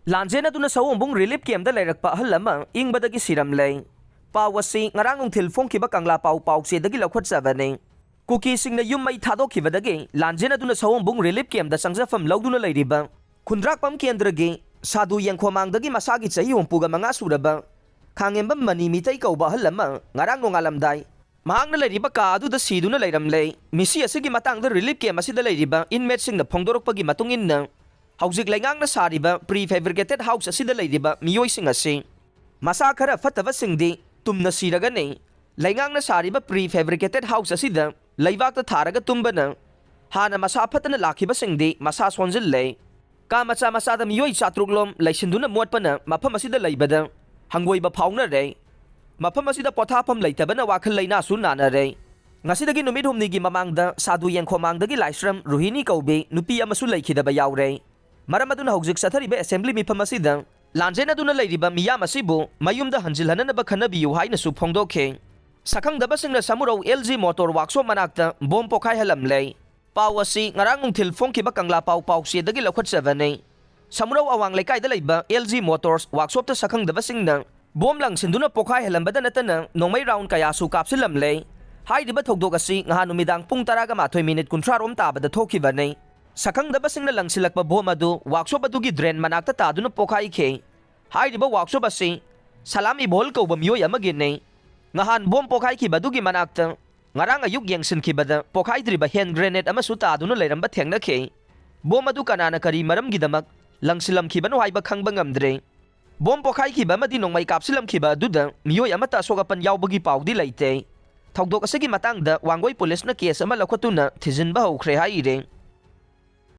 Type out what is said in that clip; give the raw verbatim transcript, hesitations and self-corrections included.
ꯂꯥꯟꯖꯦꯟ ꯑꯗꯨꯅ ꯁꯑꯣꯝꯕꯨꯡ ꯔꯤꯂꯤꯐ ꯀꯦꯝꯗ ꯂꯩꯔꯛꯄ ꯑꯍꯜ ꯑꯃ ꯏꯪꯕꯗꯒꯤ ꯁꯤꯔꯝꯂꯦ꯫ ꯄꯥꯎ ꯑꯁꯤ ꯉꯔꯥꯡ ꯅꯨꯡꯊꯤꯜ ꯐꯣꯡꯈꯤꯕ ꯀꯪꯂꯥ ꯄꯥꯎ ꯄꯥꯎꯆꯦꯗꯒꯤ ꯂꯧꯈꯠꯆꯕꯅꯤ꯫ ꯀꯨꯀꯤꯁꯤꯡꯅ ꯌꯨꯝ ꯃꯩ ꯊꯥꯗꯣꯛꯈꯤꯕꯗꯒꯤ ꯂꯥꯟꯖꯦꯟ ꯑꯗꯨꯅ ꯁꯑꯣꯝꯕꯨꯡ ꯔꯤꯂꯤꯐ ꯀꯦꯝꯗ ꯆꯪꯖꯐꯝ ꯂꯧꯗꯨꯅ ꯂꯩꯔꯤꯕ ꯈꯨꯟꯗ꯭ꯔꯥꯛꯄꯝ ꯀꯦꯟꯗ꯭ꯔꯒꯤ ꯁꯥꯗꯨ ꯌꯦꯡꯈꯣꯃꯥꯡꯗꯒꯤ ꯃꯁꯥꯒꯤ ꯆꯍꯤ ꯍꯨꯝꯐꯨꯒ ꯃꯉꯥ ꯁꯨꯔꯕ ꯈꯥꯡꯉꯦꯝꯕꯝ ꯃꯅꯤ ꯃꯤꯇꯩ ꯀꯧꯕ ꯑꯍꯜ ꯑꯃ ꯉꯔꯥꯡ ꯅꯣꯡꯉꯥꯜꯂꯝꯗꯥꯏ ꯃꯍꯥꯛꯅ ꯂꯩꯔꯤꯕ ꯀꯥ ꯑꯗꯨꯗ ꯁꯤꯗꯨꯅ ꯂꯩꯔꯝꯂꯦ꯫ ꯃꯤꯁꯤ ꯑꯁꯤꯒꯤ ꯃꯇꯥꯡꯗ ꯔꯤꯂꯤꯐ ꯀꯦꯝ ꯑꯁꯤꯗ ꯂꯩꯔꯤꯕ ꯏꯟꯃꯦꯠꯁꯤꯡꯅ ꯐꯣꯡꯗꯣꯔꯛꯄꯒꯤ ꯃꯇꯨꯡ ꯏꯟꯅ, ꯍꯧꯖꯤꯛ ꯂꯩꯉꯥꯛꯅ ꯁꯥꯔꯤꯕ ꯄ꯭ꯔꯤ ꯐꯦꯕ꯭ꯔꯤꯀꯦꯇꯦꯠ ꯍꯥꯎꯁ ꯑꯁꯤꯗ ꯂꯩꯔꯤꯕ ꯃꯤꯑꯣꯏꯁꯤꯡ ꯑꯁꯤ ꯃꯁꯥ ꯈꯔ ꯐꯠꯇꯕꯁꯤꯡꯗꯤ ꯇꯨꯝꯅ ꯁꯤꯔꯒꯅꯤ꯫ ꯂꯩꯉꯥꯛꯅ ꯁꯥꯔꯤꯕ ꯄ꯭ꯔꯤ ꯐꯦꯕ꯭ꯔꯤꯀꯦꯇꯦꯠ ꯍꯥꯎꯁ ꯑꯁꯤꯗ ꯂꯩꯕꯥꯛꯇ ꯊꯥꯔꯒ ꯇꯨꯝꯕꯅ ꯍꯥꯟꯅ ꯃꯁꯥ ꯐꯠꯇꯅ ꯂꯥꯛꯈꯤꯕꯁꯤꯡꯗꯤ ꯃꯁꯥ ꯁꯣꯟꯖꯤꯜꯂꯦ꯫ ꯀꯥ ꯃꯆꯥ ꯃꯆꯥꯗ ꯃꯤꯑꯣꯏ ꯆꯥꯇ꯭ꯔꯨꯛ ꯂꯣꯝ ꯂꯩꯁꯤꯟꯗꯨꯅ ꯃꯣꯠꯄꯅ ꯃꯐꯝ ꯑꯁꯤꯗ ꯂꯩꯕꯗ ꯍꯪꯒꯣꯏꯕ ꯐꯥꯎꯅꯔꯦ꯫ ꯃꯐꯝ ꯑꯁꯤꯗ ꯄꯣꯊꯥꯐꯝ ꯂꯩꯇꯕꯅ ꯋꯥꯈꯜ ꯂꯩꯅꯥꯁꯨ ꯅꯥꯅꯔꯦ꯫ ꯉꯁꯤꯗꯒꯤ ꯅꯨꯃꯤꯠ ꯍꯨꯝꯅꯤꯒꯤ ꯃꯃꯥꯡꯗ ꯁꯥꯗꯨ ꯌꯦꯡꯈꯣꯃꯥꯡꯗꯒꯤ ꯂꯥꯏꯁ꯭ꯔꯝ ꯔꯨꯍꯤꯅꯤ ꯀꯧꯕꯤ ꯅꯨꯄꯤ ꯑꯃꯁꯨ ꯂꯩꯈꯤꯗꯕ ꯌꯥꯎꯔꯦ꯫ ꯃꯔꯝ ꯑꯗꯨꯅ ꯍꯧꯖꯤꯛ ꯆꯠꯊꯔꯤꯕ ꯑꯦꯁꯦꯝꯕ꯭ꯂꯤ ꯃꯤꯐꯝ ꯑꯁꯤꯗ ꯂꯥꯟꯖꯦꯟ ꯑꯗꯨꯅ ꯂꯩꯔꯤꯕ ꯃꯤꯌꯥꯝ ꯑꯁꯤꯕꯨ ꯃꯌꯨꯝꯗ ꯍꯟꯖꯤꯜꯍꯟꯅꯅꯕ ꯈꯟꯅꯕꯤꯌꯨ ꯍꯥꯏꯅꯁꯨ ꯐꯣꯡꯗꯣꯛꯈꯤ꯫ ꯁꯛꯈꯪꯗꯕꯁꯤꯡꯅ Samurou L G motor workshop ꯃꯅꯥꯛꯇ ꯕꯣꯝ ꯄꯣꯈꯥꯏꯍꯜꯂꯝꯂꯦ꯫ ꯄꯥꯎ ꯑꯁꯤ ꯉꯔꯥꯡ ꯅꯨꯡꯊꯤꯜ ꯐꯣꯡꯈꯤꯕ ꯀꯪꯂꯥ ꯄꯥꯎ ꯄꯥꯎꯆꯦꯗꯒꯤ ꯂꯧꯈꯠꯆꯕꯅꯤ꯫ ꯁꯃꯨꯔꯧ ꯑꯋꯥꯡ ꯂꯩꯀꯥꯏꯗ ꯂꯩꯕ ꯑꯦꯜ ꯖꯤ ꯃꯣꯇꯣꯔꯁ ꯋꯥꯛꯁꯣꯞꯇ ꯁꯛꯈꯪꯗꯕꯁꯤꯡꯅ ꯕꯣꯝ ꯂꯪꯁꯤꯟꯗꯨꯅ ꯄꯣꯈꯥꯏꯍꯜꯂꯝꯕꯗ ꯅꯠꯇꯅ ꯅꯣꯡꯃꯩ ꯔꯥꯎꯟ ꯀꯌꯥꯁꯨ ꯀꯥꯞꯁꯤꯜꯂꯝꯂꯦ꯫ ꯍꯥꯏꯔꯤꯕ ꯊꯧꯗꯣꯛ ꯑꯁꯤ ꯉꯍꯥꯟ ꯅꯨꯃꯤꯗꯥꯡ ꯄꯨꯡ ꯇꯔꯥꯒ ꯃꯥꯊꯣꯏ ꯃꯤꯅꯤꯠ ꯀꯨꯟꯊ꯭ꯔꯥ ꯔꯣꯝ ꯇꯥꯕꯗ ꯊꯣꯛꯈꯤꯕꯅꯤ꯫ ꯁꯛꯈꯪꯗꯕꯁꯤꯡꯅ ꯂꯪꯁꯤꯜꯂꯛꯄ ꯕꯣꯝ ꯑꯗꯨ ꯋꯥꯛꯁꯣꯞ ꯑꯗꯨꯒꯤ ꯗ꯭ꯔꯦꯟ ꯃꯅꯥꯛꯇ ꯇꯥꯗꯨꯅ ꯄꯣꯈꯥꯏꯈꯤ꯫ ꯍꯥꯏꯔꯤꯕ ꯋꯥꯛꯁꯣꯞ ꯑꯁꯤ ꯁꯂꯥꯝ ꯏꯕꯣꯜ ꯀꯧꯕ ꯃꯤꯑꯣꯏ ꯑꯃꯒꯤꯅꯤ꯫ ꯉꯍꯥꯟ ꯕꯣꯝ ꯄꯣꯈꯥꯏꯈꯤꯕ ꯑꯗꯨꯒꯤ ꯃꯅꯥꯛꯇ ꯉꯔꯥꯡ ꯑꯌꯨꯛ ꯌꯦꯡꯁꯤꯟꯈꯤꯕꯗ ꯄꯣꯈꯥꯏꯗ꯭ꯔꯤꯕ ꯍꯦꯟ ꯒ꯭ꯔꯦꯅꯦꯗ ꯑꯃꯁꯨ ꯇꯥꯗꯨꯅ ꯂꯩꯔꯝꯕ ꯊꯦꯡꯅꯈꯤ꯫ ꯕꯣꯝ ꯑꯗꯨ ꯀꯅꯥꯅ ꯀꯔꯤ ꯃꯔꯝꯒꯤꯗꯃꯛ ꯂꯪꯁꯤꯜꯂꯝꯈꯤꯕꯅꯣ ꯍꯥꯏꯕ ꯈꯪꯕ ꯉꯝꯗ꯭ꯔꯦ꯫ ꯕꯣꯝ ꯄꯣꯈꯥꯏꯈꯤꯕ ꯑꯃꯗꯤ ꯅꯣꯡꯃꯩ ꯀꯥꯞꯁꯤꯜꯂꯝꯈꯤꯕ ꯑꯗꯨꯗ ꯃꯤꯑꯣꯏ ꯑꯃꯠꯇ ꯑꯁꯣꯛ ꯑꯄꯟ ꯌꯥꯎꯕꯒꯤ ꯄꯥꯎꯗꯤ ꯂꯩꯇꯦ꯫ ꯊꯧꯗꯣꯛ ꯑꯁꯤꯒꯤ ꯃꯇꯥꯡꯗ ꯋꯥꯡꯒꯣꯏ ꯄꯨꯂꯤꯁꯅ ꯀꯦꯁ ꯑꯃ ꯂꯧꯈꯠꯇꯨꯅ ꯊꯤꯖꯤꯟꯕ ꯍꯧꯈ꯭ꯔꯦ ꯍꯥꯏꯔꯤ꯫